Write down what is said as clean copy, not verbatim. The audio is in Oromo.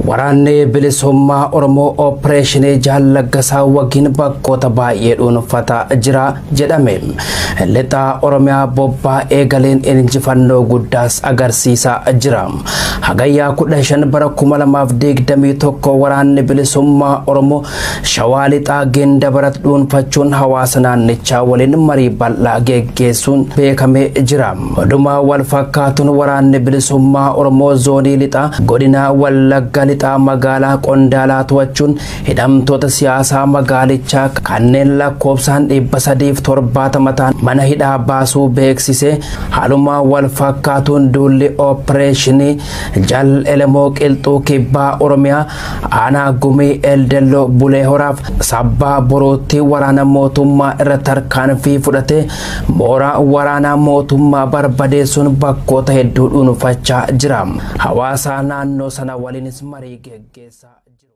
Waraanni bilisummaa Oromoo Opereeshinii Jaal Laggasaa Wagiin bakkoota baay'ee dhuunfataa jira jedhame. Lixaa Oromiyaa bobbaa eegaleen injifannoo guddaas agarsiisaa jira. Hagayyaa 15 bara 2021 waraanni bilisummaa Oromoo Shawaa Lixaa Ginda Barat dhuunfachuun hawaasa naannichaa waliin marii bal'aa geggeessuun beekamee jira. Odumaa wal fakkaatuun waraanni bilisummaa Oromoo zoonii Lixaa godina Wallagga Lixaa magaalaa Qondaalaa to'achuun hidhamtoota siyaasaa magaalichaa kanneen lakkoofsaan 370 ta'an mana hidhaa baasuu beeksise. Haaluma wal fakkaatuun duulli opereeshinii Jal Elemoo Qilxuu Kibbaa Oromiyaa aanaa Gumii Eldelloo Bulee Horaaf Sabbaa Borootti waraana mootummaa irra tarkaanfii fudhate mooraa waraanaa mootummaa barbadeessuun bakkoota hedduu dhuunfachaa jira. Hawaasa naannoo sana waliinis marii geggeessaa jiru.